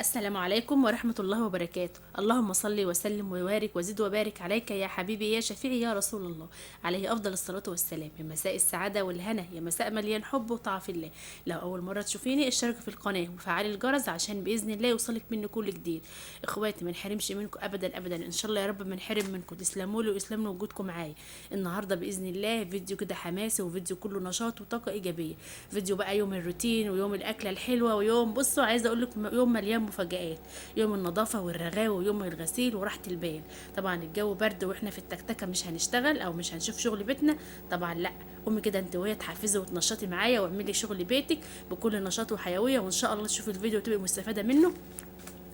السلام عليكم ورحمة الله وبركاته. اللهم صل وسلم وبارك وزد وبارك عليك يا حبيبي يا شفيعي يا رسول الله، عليه أفضل الصلاة والسلام. يا مساء السعادة والهنا، يا مساء مليان حب وطاعة في الله. لو أول مرة تشوفيني اشتركي في القناة وفعلي الجرس عشان بإذن الله يوصلك مني كل جديد. إخواتي ما نحرمش منكم أبدا أبدا، إن شاء الله يا رب ما نحرم منكم. تسلموا لي ويسلموا وجودكم معايا النهارده بإذن الله. فيديو كده حماسي وفيديو كله نشاط وطاقة إيجابية، فيديو بقى يوم الروتين ويوم الأكلة الحلوة ويوم، بصوا عايزة أقول لكم يوم مليان مفاجآت، يوم النظافة والرغاوة ويوم الغسيل وراحة البال. طبعا الجو برد واحنا في التكتكة مش هنشتغل او مش هنشوف شغل بيتنا، طبعا لا، قومي كده انت وهي تحفزي وتنشطي معايا واعملي شغل بيتك بكل نشاط وحيوية، وان شاء الله تشوفي الفيديو وتبقي مستفادة منه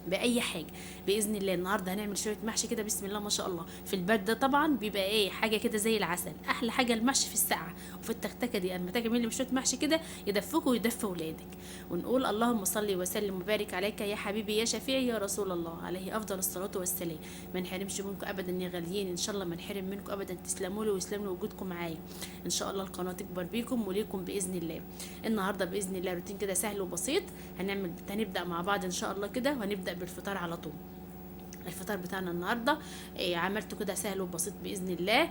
باي حاجة باذن الله. النهارده هنعمل شوية محشي كده بسم الله ما شاء الله. في البرد ده طبعا بيبقى ايه حاجة كده زي العسل، احلى حاجة المحشي في السقعه وفي التكتكه دي. اما تعملي شوية محشي كده يدفكوا ويدفوا ولادك. ونقول اللهم صل وسلم وبارك عليك يا حبيبي يا شفيعي يا رسول الله، عليه افضل الصلاة والسلام. ما نحرمش منكم ابدا يا غاليين، ان شاء الله ما نحرم منكم ابدا. تسلموا لي ويسلموا وجودكم معايا، ان شاء الله القناة تكبر بيكم وليكم باذن الله. النهارده باذن الله روتين كده سهل وبسيط، هنبدا مع بعض ان شاء الله كده، وهنبدا بالفطار على طول. الفطار بتاعنا النهارده عملته كده سهل وبسيط باذن الله.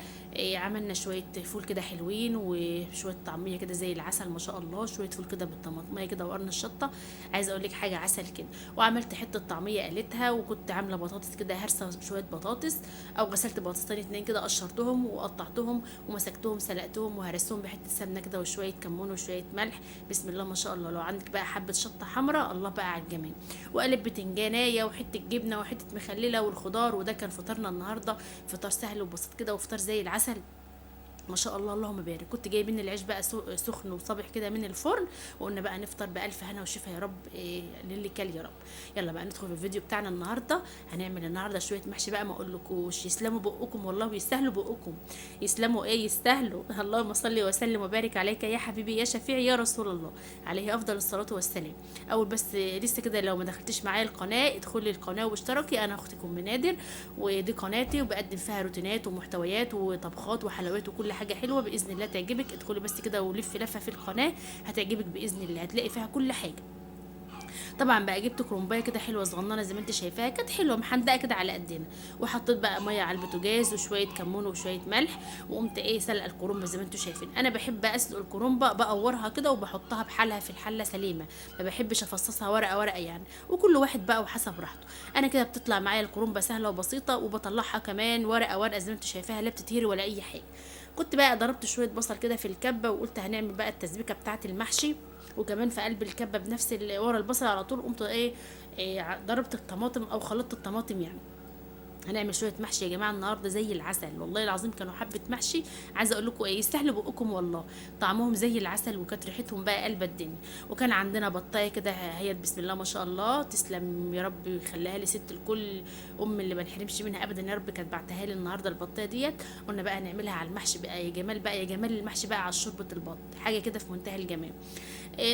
عملنا شوية فول كده حلوين وشوية طعميه كده زي العسل ما شاء الله، شوية فول كده بالطماطميه كده وقرن الشطه، عايزه اقول لك حاجة عسل كده. وعملت حتة طعميه قلتها، وكنت عامله بطاطس كده هرسه شوية بطاطس، او غسلت بطاطستين اتنين كده قشرتهم وقطعتهم ومسكتهم سلقتهم وهرستهم بحته سمنه كده وشوية كمون وشوية ملح بسم الله ما شاء الله. لو عندك بقى حبه شطه حمراء الله بقى على الجمال. وقلب بتنجانيه وحتة جبنه وحتة مخلله والخضار. وده كان فطارنا النهارده، فطار سهل وبسيط كده وفطار زي العسل ما شاء الله اللهم بارك. كنت جايبين العيش بقى سخن وصبح كده من الفرن، وقلنا بقى نفطر بألف هنا وشفا يا رب للي كل يا رب. يلا بقى ندخل في الفيديو بتاعنا النهارده. هنعمل النهارده شوية محشي بقى ما اقولكوش، يسلموا بقكم والله ويستاهلوا بقكم، يسلموا ايه يستاهلوا. اللهم صل وسلم وبارك عليك يا حبيبي يا شفيعي يا رسول الله، عليه افضل الصلاة والسلام. اول بس لسه كده لو ما دخلتيش معايا القناة ادخلي القناة واشتركي، انا اختكم منادر ودي قناتي وبقدم فيها روتينات ومحتويات وطبخات وحلويات وكل حاجة حلوة باذن الله تعجبك. ادخلي بس كده ولفي لفه في القناة هتعجبك باذن الله، هتلاقي فيها كل حاجة. طبعا بقى جبت كرومبايه كده حلوة صغننه زي ما انت شايفاها، كانت حلوة محندقه كده على قدنا، وحطيت بقى مية على البوتاجاز وشوية كمون وشوية ملح، وقمت ايه سلقه الكرومبه زي ما انتم شايفين. انا بحب اسلق الكرومبه بقورها كده وبحطها بحالها في الحلة سليمة، ما بحبش افصصها ورقة ورقة يعني، وكل واحد بقى وحسب راحته. انا كده بتطلع معايا الكرومبه سهلة وبسيطة، وبطلعها كمان ورقة ورقة زي ما انتم شايفاها، لا بتتهري ولا اي حاجة. كنت بقى ضربت شوية بصل كده في الكبه، وقلت هنعمل بقى التسبيكه بتاعه المحشي، وكمان في قلب الكبه بنفس ورا البصل على طول قمت ايه ضربت الطماطم او خلطت الطماطم يعني. هنعمل شوية محشي يا جماعة النهارده زي العسل والله العظيم، كانوا حبه محشي عايزه اقول لكم ايه، يستاهلوا بقكم والله، طعمهم زي العسل وكانت ريحتهم بقى قلب الدنيا. وكان عندنا بطايه كده هي بسم الله ما شاء الله، تسلم يا رب ويخليها لي ست الكل، ام اللي ما نحرمش منها ابدا يا رب، كانت بعتها لي النهارده البطايه ديت. قلنا بقى نعملها على المحشي بقى يا جمال، بقى يا جمال المحشي بقى على شوربة البط، حاجة كده في منتهى الجمال.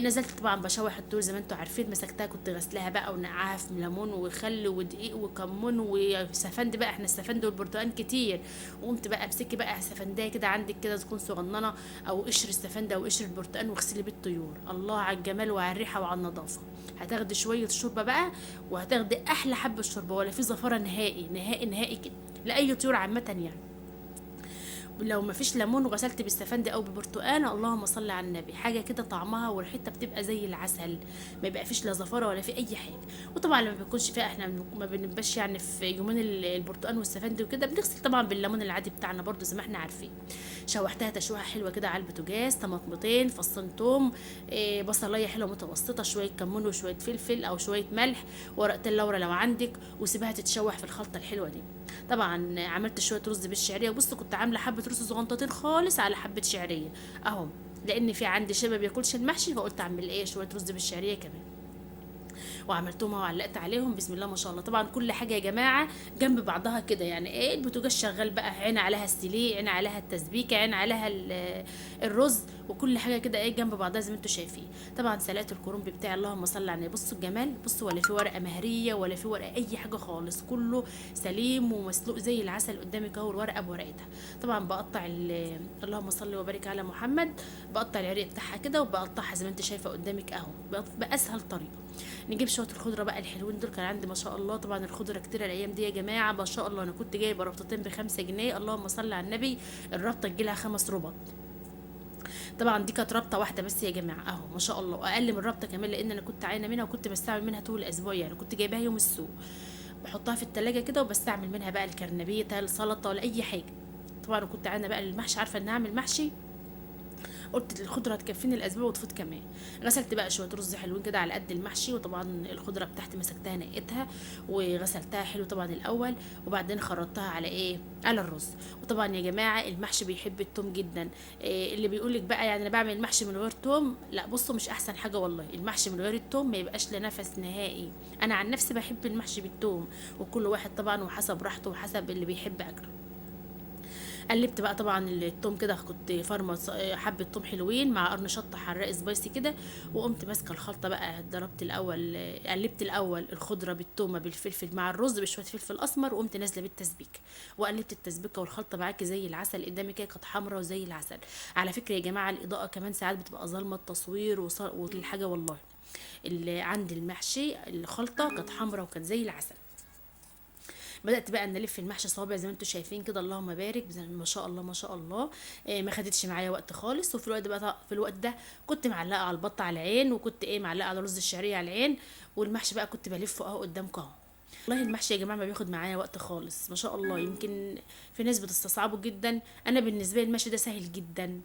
نزلت طبعا بشوح التور زي ما انتم عارفين، مسكتها كنت غسلاها بقى ونقعها في ليمون وخل ودقيق وكمون وسفند بقى، احنا السفند والبرتقال كتير. وقمت بقى امسكي بقى سفنديه كده عندك كده تكون صغننه، او قشر السفنده او قشر البرتقال، واغسلي بيه الطيور. الله على الجمال وعلى الريحة وعلى النظافة. هتاخدي شوية شوربة بقى وهتاخدي احلى حبه شوربة، ولا في زفاره نهائي نهائي نهائي كده لاي طيور عامة يعني. لو ما فيش ليمون وغسلت بالسفند او ببرتقال، اللهم صل على النبي، حاجة كده طعمها وريحتها بتبقى زي العسل، ما يبقى فيش لا زفاره ولا في اي حاجة. وطبعا لما بيكونش فيها احنا ما بنبقاش يعني في يومين البرتقال والسفند وكده، بنغسل طبعا بالليمون العادي بتاعنا برده زي ما احنا عارفين. شوحتها تشويحه حلوة كده على البوتاجاز، طماطمتين، فصين توم، بصلايه حلوة متوسطه، شوية كمون وشوية فلفل او شوية ملح، ورقتين لورا لو عندك، وسيبها تتشوح في الخلطة الحلوة دي. طبعا عملت شوية رز بالشعريه، بصوا كنت عامله حبه رز صغنطتين خالص على حبه شعرية اهو، لان في عندي شباب بياكلش المحشي، فقلت اعمل ايه شوية رز بالشعريه كمان. وعملتهم وعلقت عليهم بسم الله ما شاء الله. طبعا كل حاجة يا جماعة جنب بعضها كده يعني ايه، البوتاجاز شغال بقى، عين عليها السليق، عين عليها التسبيكه، عين عليها الرز، وكل حاجة كده ايه جنب بعضها زي ما انتم شايفين. طبعا سلقت الكرنب بتاعي، اللهم صل على النبي. بصوا الجمال، بصوا ولا في ورقة مهريه ولا في ورقة اي حاجة خالص، كله سليم ومسلوق زي العسل قدامك اهو، الورقة بورقتها. طبعا بقطع اللهم صل وبارك على محمد، بقطع العرق بتاعها كده وبقطعها زي ما انت شايفه قدامك اهو باسهل طريقه. نجيب شوية الخضرة بقى الحلوين دول، كان عندي ما شاء الله طبعا الخضرة كتير الايام دي يا جماعة ما شاء الله. انا كنت جايبه ربطتين ب5 جنيه، اللهم صل على النبي، الربطه تجيلها 5 ربط. طبعا دي كانت ربطه واحدة بس يا جماعة اهو ما شاء الله، اقل من ربطه كمان، لان انا كنت عاينه منها وكنت بستعمل منها طول الاسبوع، يعني كنت جايباها يوم السوق بحطها في التلاجة كده وبستعمل منها بقى الكرنبيته، السلطة، ولا اي حاجة. طبعا كنت عاينه بقى المحشي، عارفه ان هعمل محشي، قلت الخضرة هتكفيني الاسبوع وتفوت كمان. غسلت بقى شوية رز حلوين كده على قد المحشي، وطبعا الخضرة بتاعتي مسكتها نقيتها وغسلتها حلو طبعا الاول، وبعدين خرطتها على ايه، على الرز. وطبعا يا جماعة المحشي بيحب التوم جدا، إيه اللي بيقولك بقى يعني انا بعمل محشي من غير توم، لا بصوا مش احسن حاجة والله، المحشي من غير التوم ما يبقاش له نفس نهائي. انا عن نفسي بحب المحشي بالتوم، وكل واحد طبعا وحسب راحته وحسب اللي بيحب اكله. قلبت بقى طبعا التوم كده، كنت فرمه حبه توم حلوين مع قرن شطه حراق سبايسي كده، وقمت ماسكه الخلطة بقى. ضربت الاول، قلبت الاول الخضرة بالتومه بالفلفل مع الرز بشوية فلفل اسمر، وقمت نازله بالتسبيكه وقلبت التسبيكه، والخلطه معاكي زي العسل قدامك كده، كانت حمرا وزي العسل. على فكرة يا جماعة الاضاءة كمان ساعات بتبقى ظالمه التصوير والحاجة، والله اللي عند المحشي الخلطة كانت حمرا وكانت زي العسل. بدات بقى ان الف المحشي صوابع زي ما انتم شايفين كده، اللهم بارك ما شاء الله ما شاء الله. ما خدتش معايا وقت خالص. وفي الوقت بقى في الوقت ده كنت معلقه على البطة على العين، وكنت ايه معلقه على رز الشعرية على العين، والمحشي بقى كنت بلفه اهو قدامكم اهو. والله المحشي يا جماعة ما بياخد معايا وقت خالص ما شاء الله، يمكن في ناس بتستصعبه جدا، انا بالنسبة لي المحشي ده سهل جدا،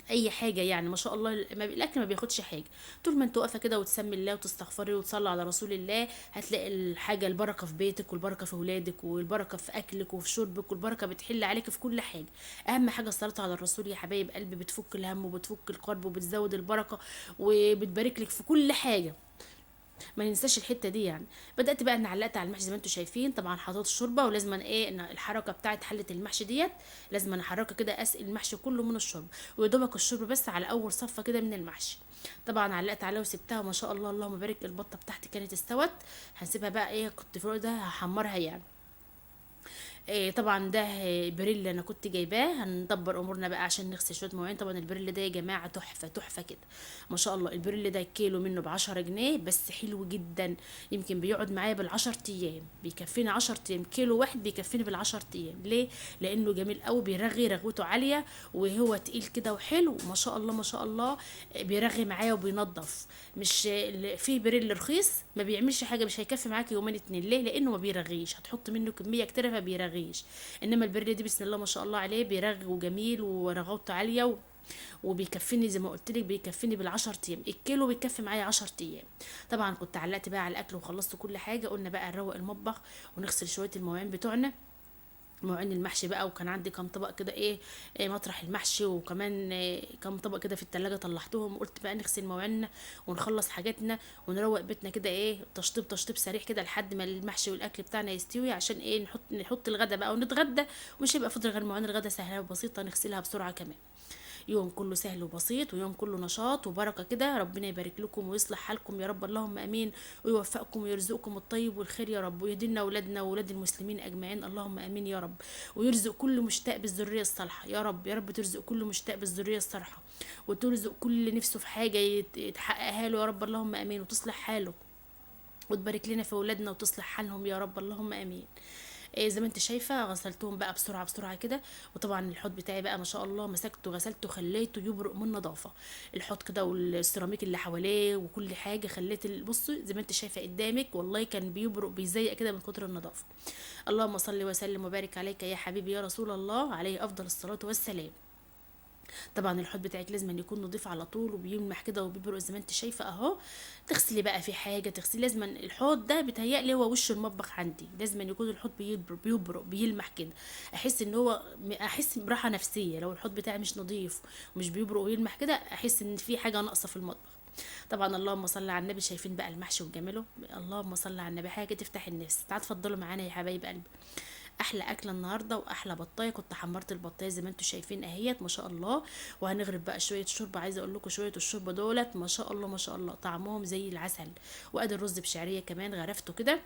اي حاجة يعني ما شاء الله. الاكل ما بياخدش حاجة، طول ما انت واقفة كده وتسمي الله وتستغفري وتصلي على رسول الله، هتلاقي الحاجة البركة في بيتك، والبركة في ولادك، والبركة في اكلك وفي شربك، والبركة بتحل عليك في كل حاجة. اهم حاجة الصلاة على الرسول يا حبايب قلبي، بتفك الهم وبتفك الكرب وبتزود البركة وبتبارك لك في كل حاجة، ما ننساش الحتة دي يعني. بدات بقى ان علقت على المحشي زي ما انتم شايفين. طبعا حطيت الشوربة، ولازم ايه ان الحركة بتاعه حله المحشي ديت لازم احركها كده، اسقي المحشي كله من الشوربة، ويدوبك الشوربة بس على اول صفة كده من المحشي. طبعا علقت عليها وسبتها ما شاء الله اللهم بارك. البطة بتاعتي كانت استوت، هنسيبها بقى ايه كنت في الوقت ده هحمرها يعني. إيه طبعا ده بريل انا كنت جايباه، هندبر امورنا بقى عشان نغسل شوية مواعين. طبعا البريل ده يا جماعة تحفة تحفة كده ما شاء الله. البريل ده كيلو منه ب10 جنيه بس، حلو جدا، يمكن بيقعد معايا بال10 ايام، بيكفيني 10 ايام، كيلو واحد بيكفيني بال10 ايام. ليه؟ لانه جميل قوي، بيرغي رغوته عالية وهو تقيل كده وحلو ما شاء الله ما شاء الله، بيرغي معايا وبينظف. مش في بريل رخيص ما بيعملش حاجة، مش هيكفي معاك يومين اتنين. ليه؟ لانه ما بيرغيش، هتحط منه كمية كتيرة فبيرغي. انما البريل دي بسم الله ما شاء الله عليه بيرغي وجميل ورغوته عالية وبيكفيني زي ما قلت لك، بيكفيني بال10 ايام، الكيلو بيكفي معايا 10 ايام. طبعا كنت علقت بقى على الاكل وخلصت كل حاجة، قلنا بقى نروق المطبخ ونغسل شوية المواعين بتوعنا، مواعين المحشي بقى. وكان عندي كام طبق كده ايه مطرح المحشي، وكمان كام طبق كده في التلاجة طلعتهم، وقلت بقى نغسل مواعيننا ونخلص حاجاتنا ونروق بيتنا كده ايه تشطيب تشطيب سريع كده لحد ما المحشي والاكل بتاعنا يستوي، عشان ايه نحط الغدا بقى ونتغدى، ومش هيبقى فاضل غير مواعين الغدا سهلة وبسيطة نغسلها بسرعة كمان. يوم كله سهل وبسيط، ويوم كله نشاط وبركة كده. ربنا يبارك لكم ويصلح حالكم يا رب، اللهم امين، ويوفقكم ويرزقكم الطيب والخير يا رب، ويهدينا اولادنا واولاد المسلمين اجمعين، اللهم امين يا رب، ويرزق كل مشتاق بالذريه الصالحة يا رب. يا رب ترزق كل مشتاق بالذريه الصالحة، وترزق كل نفسه في حاجة يتحققها له يا رب، اللهم امين، وتصلح حاله وتبارك لنا في اولادنا وتصلح حالهم يا رب، اللهم امين. زي ما انت شايفه غسلتهم بقى بسرعة بسرعة كده. وطبعا الحوض بتاعي بقى ما شاء الله مسكته غسلته خليته يبرق من نظافة، الحوض كده والسيراميك اللي حواليه وكل حاجة، خليت بصوا زي ما انت شايفه قدامك، والله كان بيبرق بيزيق كده من كتر النظافة. اللهم صل وسلم وبارك عليك يا حبيبي يا رسول الله، عليه افضل الصلاة والسلام. طبعا الحوض بتاعك لازم أن يكون نظيف على طول وبيلمح كده وبيبرق زي ما انت شايفه اهو. تغسلي بقى في حاجة تغسلي، لازم الحوض ده بيتهيألي هو وش المطبخ عندي، لازم أن يكون الحوض بيبرق بيلمح كده، احس ان هو احس براحة نفسية. لو الحوض بتاعي مش نظيف ومش بيبرق ويلمح كده احس ان في حاجة ناقصه في المطبخ. طبعا اللهم صل على النبي، شايفين بقى المحشي وجماله، اللهم صل على النبي، حاجة تفتح النفس. تعالوا اتفضلوا معانا يا حبايب قلبي. احلى اكله النهارده واحلى بطايه. كنت حمرت البطايه زي ما انتم شايفين اهيت ما شاء الله. وهنغرف بقى شوية شوربة، عايزه اقول لكم شوية الشوربة دولت ما شاء الله ما شاء الله طعمهم زي العسل. وادي الرز بشعريه كمان غرفته كده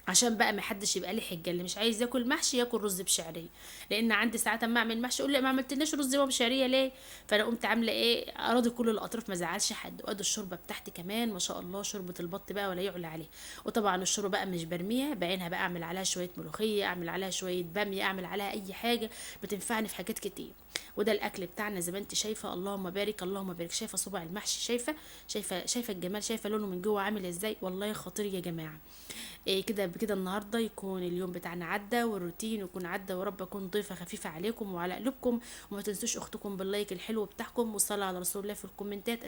عشان بقى ما حدش يبقى ليه حجه، اللي مش عايز ياكل محشي ياكل رز بشعريه، لان عندي ساعات اما اعمل محشي يقول لي ما عملتلناش رز بشعريه ليه، فانا قمت عامله ايه، اراضي كل الاطراف ما زعلش حد. وادي الشوربة بتاعتي كمان ما شاء الله، شوربة البط بقى ولا يعلى عليها. وطبعا الشوربة بقى مش برميها، بعينها بقى اعمل عليها شوية ملوخية، اعمل عليها شوية باميه، اعمل عليها اي حاجة بتنفعني في حاجات كتير. وده الاكل بتاعنا زي ما انت شايفه، اللهم بارك اللهم بارك. شايفه صباع المحشي، شايفه شايفه شايفه الجمال، شايفه لونه من جوه عامل ازاي، والله خطير يا جماعة. إيه كده بكده النهارده يكون اليوم بتاعنا عدى والروتين يكون عدى، ورب اكون ضيفه خفيفة عليكم وعلى قلوبكم. وما تنسوش اختكم بال like الحلو بتاعكم، والصلاة على رسول الله في الكومنتات.